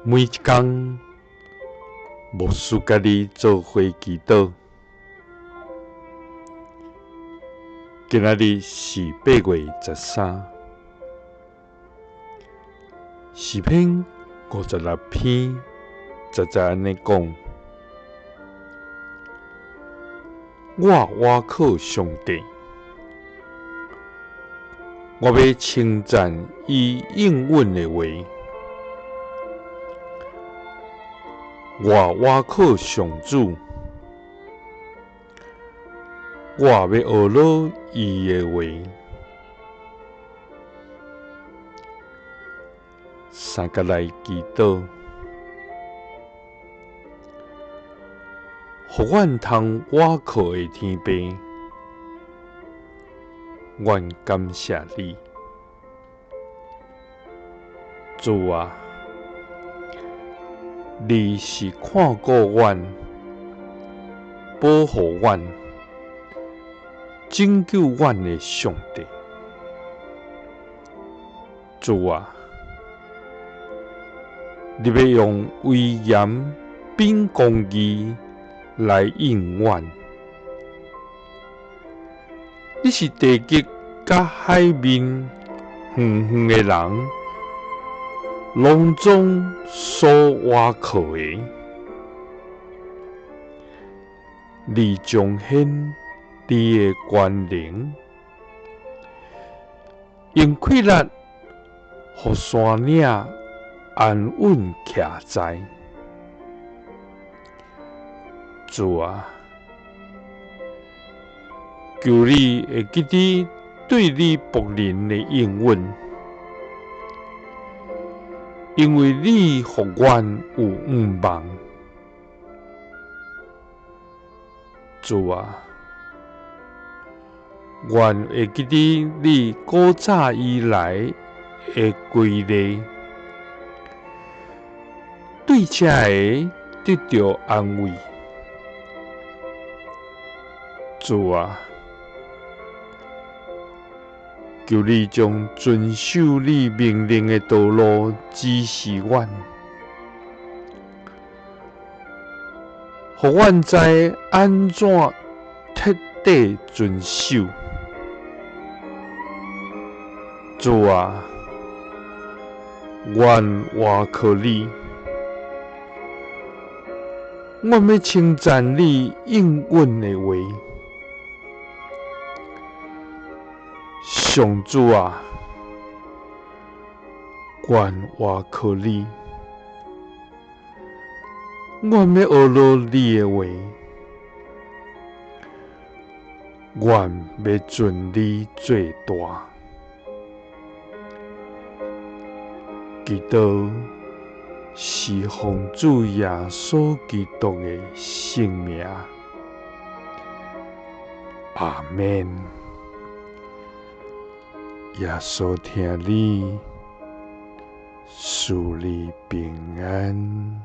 每一工，牧师佮你做伙祈祷。今仔日是8月13，诗篇56篇10节按呢讲：我倚靠上帝，我欲称赞伊应允的话。我倚靠上主，我欲学落伊的话。三角来祈祷，予阮通倚靠的天父，阮感谢你，主啊！你是看顾阮、保护阮、拯救阮的上帝。主啊，你欲用威严秉公义来应阮。你是地极佮海面远远的人，攏总所倚靠的。你彰显你的权能，用气力予山岭安稳徛在。主啊，求你会记得对你仆人的应允，因为你予阮有向望。主啊，愿会记得你古早以来的规例，对这个得著安慰。主啊，求你将遵守你命令的道路指示阮，予阮知按怎彻底遵守。主啊，阮倚靠你，阮欲称赞你应允的话。上主啊，阮倚靠你，阮欲学落你的话，阮欲尊你做大。祈祷是奉主耶稣基督的圣名，阿们。耶稣疼你，赐你平安。